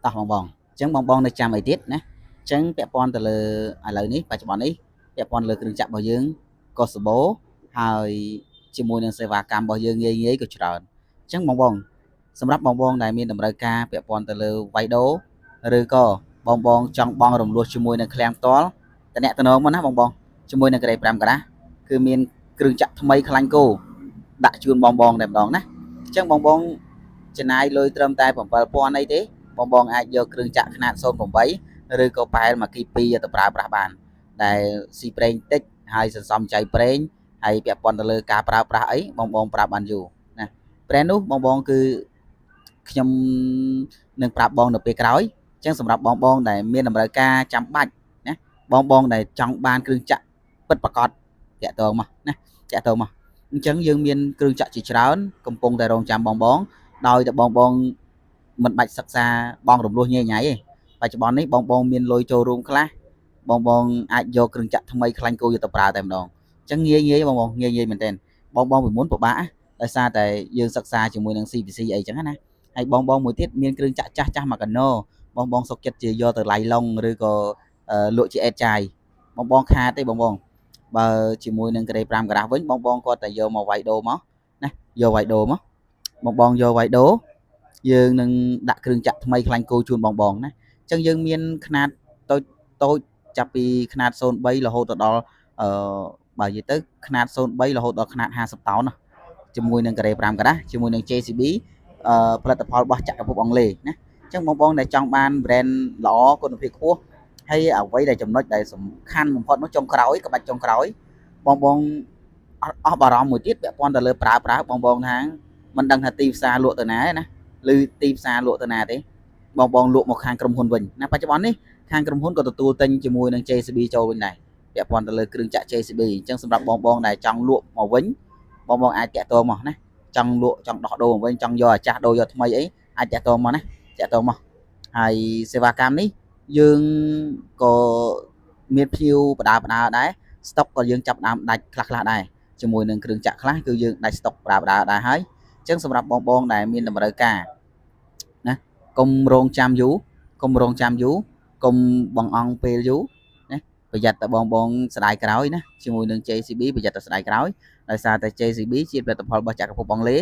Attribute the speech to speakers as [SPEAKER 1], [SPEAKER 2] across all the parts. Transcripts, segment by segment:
[SPEAKER 1] តោះបងបងអញ្ចឹងបងបងនៅចាំអីទៀតណាអញ្ចឹងពាក់ព័ន្ធទៅលើឥឡូវនេះបច្ចុប្បន្ននេះពាក់ព័ន្ធលើគ្រឿងចាក់របស់យើងក៏សបោហើយជាមួយនឹងសេវាកម្មរបស់យើងងាយងាយក៏ច្រើនអញ្ចឹងបងបងសម្រាប់បងបងដែលមានតម្រូវការពាក់ព័ន្ធទៅលើវ៉ៃដូឬក៏បងបងចង់បង់រំលោះជាមួយនឹងឃ្លាំងផ្ទាល់តំណតំណងមកណាបងបងជាមួយនឹងក្រេ5ក្រាស់គឺមានគ្រឿងចាក់ថ្មីខ្លាញ់គោដាក់ជូនបងបងតែម្ដងណាអញ្ចឹងបងបងចំណាយលុយត្រឹមតែ7000អីទេ បងបងអាចយកគ្រឿងចាក់ខ្នាត08ឬក៏ប៉ែល1គី2យកទៅប្រើប្រាស់បានដែលស៊ីប្រេងតិចហើយសន្សំចៃប្រេងហើយពាក់ព័ន្ធទៅលើការប្រើប្រាស់អីបងបងប្រើបានយូរណាប្រេងនោះបងបងគឺខ្ញុំនឹងប្រាប់បងនៅពេលក្រោយអញ្ចឹងសម្រាប់បងបងដែលមានតម្រូវការចាំបាច់ណាបងបងដែលចង់បានគ្រឿងចាក់ពិតប្រាកដតាក់ទងមកណាតាក់ទងមកអញ្ចឹងយើងមានគ្រឿងចាក់ជាច្រើនកំពុងតែរងចាំបងបងដោយតែបងបង មិនបាច់សិក្សាបងរំលោះញ៉ៃញ៉ៃទេបច្ចុប្បន្ននេះបងបងមានលុយចូលរួមខ្លះបងបងអាចយកគ្រឿងចាក់ថ្មីខ្លាញ់គោយកទៅប្រើតែម្ដងអញ្ចឹងងាយងាយបងបងងាយងាយមែនទែនបងបងពីមុនពិបាកដោយសារតែយើងសិក្សាជាមួយនឹង CPC អីចឹងណាហើយបងបងមួយទៀតមានគ្រឿងចាក់ចាស់ចាស់មកកណោបងបងសុកចិត្តជាយកទៅឡៃឡុងឬក៏លក់ជាអេតចាយបងបងខាតទេបងបងបើជាមួយនឹងក្រេ5ក្រាស់វិញបងបងគាត់តែយកមកវាយដូមកណាយកវាយដូមកបងបងយកវាយដូ យើងនឹងដាក់គ្រឿងចាក់ថ្មីខ្លាញ់គោជូនបងបងណាអញ្ចឹងយើងមានខ្នាតតូចតូចចាប់ពីខ្នាត03រហូតទៅដល់អឺបើនិយាយទៅខ្នាត03រហូតដល់ខ្នាត50តោនណាជាមួយនឹងការ៉េ5ក្រាស់ជាមួយនឹង JCB អឺផលិតផលរបស់ចក្រភពអង់គ្លេសណាអញ្ចឹងបងបងដែលចង់បាន brand ល្អគុណភាពខ្ពស់ហើយអ្វីដែលចំណុចដែលសំខាន់បំផុតនោះចុងក្រោយក្បាច់ចុងក្រោយបងបងអស់បារម្ភមួយទៀតពាក់ព័ន្ធទៅលើប្រើប្រាស់បងបងថាមិនដឹងថាទីផ្សារលក់ទៅណាទេណា ឬទីផ្សារលក់ទៅណាទេបងបងលក់មកខាងក្រុមហ៊ុនវិញណាបច្ចុប្បន្ននេះខាងក្រុមហ៊ុនក៏ទទួលទិញជាមួយនឹង JCB ចូលវិញដែរពាក់ព័ន្ធទៅលើគ្រឿងចាក់ JCB អញ្ចឹងសម្រាប់បងបងដែលចង់លក់មកវិញបងបងអាចតាក់ទងមកណាចង់លក់ចង់ដោះដូរមកវិញចង់យកអាចាស់ដូរយកថ្មីអីអាចតាក់ទងមកណាតាក់ទងមកហើយសេវាកម្មនេះយើងក៏មានភ្ញៀវបដាបដាដែរស្តុកក៏យើងចាប់ដើមដាច់ខ្លះខ្លះដែរជាមួយនឹងគ្រឿងចាក់ខ្លះគឺយើងដាច់ស្តុកបដាបដាដែរហើយអញ្ចឹងសម្រាប់បងបងដែលមានតម្រូវការ ណាកុំរងចាំយូរកុំរងចាំយូរកុំបងអង្គពេលយូរណាប្រយ័ត្នតែបងបងស្ដាយក្រោយណាជាមួយនឹង JCB ប្រយ័ត្នតែស្ដាយក្រោយដោយសារតែ JCB ជាផលិតផលរបស់ចក្រភពអង់គ្លេស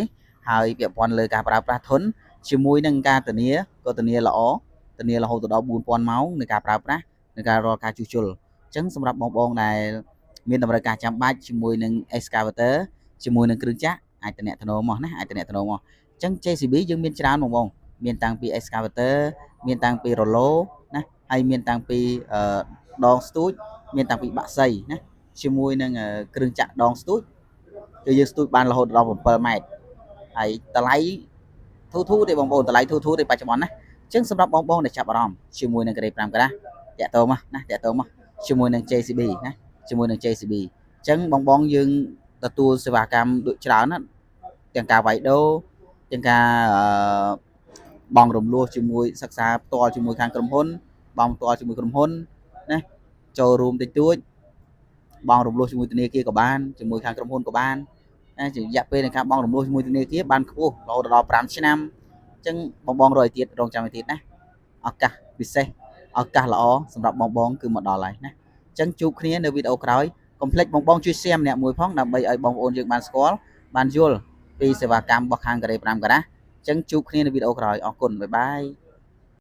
[SPEAKER 1] ហើយពាក់ព័ន្ធលើការប្រើប្រាស់ធនជាមួយនឹងការធានាក៏ធានាល្អធានារហូតដល់4000ម៉ោងនៃការប្រើប្រាស់នៃការរាល់ការជួសជុលអញ្ចឹងសម្រាប់បងបងដែលមានតម្រូវការចាំបាច់ជាមួយនឹង excavator ជាមួយនឹងគ្រឿងចាក់អាចតំណតំណមកណាអាចតំណតំណមកអញ្ចឹង JCB យើងមានច្រើនបងបង មានតាំងពី excavator មានតាំងពី rolo ណាហើយមានតាំងពីដងស្ទូចមានតាំងពីបាក់សីណាជាមួយនឹងគ្រឿងចាក់ដងស្ទូចគឺយើងស្ទូចបានរហូតដល់7ម៉ែត្រហើយតម្លៃធូរធូរទេបងប្អូនតម្លៃធូរធូរទេបច្ចុប្បន្នណាអញ្ចឹងសម្រាប់បងប្អូនដែលចាប់អារម្មណ៍ជាមួយនឹងក្រេ5ក្រាស់តាក់ទងមកណាតាក់ទងមកជាមួយនឹង JCB ណាជាមួយនឹង JCB អញ្ចឹងបងបងយើងទទួលសេវាកម្មដូចច្រើនណាទាំងការវាយដូរទាំងការអឺ បងរំលោះជាមួយសិក្សាផ្ទាល់ជាមួយខាងក្រុមហ៊ុនបងផ្ទាល់ជាមួយក្រុមហ៊ុនណាចូលរួមតិចតួចបងរំលោះជាមួយធនាគារក៏បានជាមួយខាងក្រុមហ៊ុនក៏បានណារយៈពេលនៃការបងរំលោះជាមួយធនាគារបានខ្ពស់រហូតដល់5ឆ្នាំអញ្ចឹងបងបងរកឲ្យទៀតរងចាំឲ្យទៀតណាឱកាសពិសេសឱកាសល្អសម្រាប់បងបងគឺមកដល់ហើយណាអញ្ចឹងជួបគ្នានៅវីដេអូក្រោយកុំភ្លេចបងបងជួយ share ម្នាក់មួយផងដើម្បីឲ្យបងប្អូនយើងបានស្គាល់បានយល់ពីសេវាកម្មរបស់ខាងការ៉េ5ការ៉ាស់អញ្ចឹងជួបគ្នានៅវីដេអូក្រោយអរគុណបាយបាយ។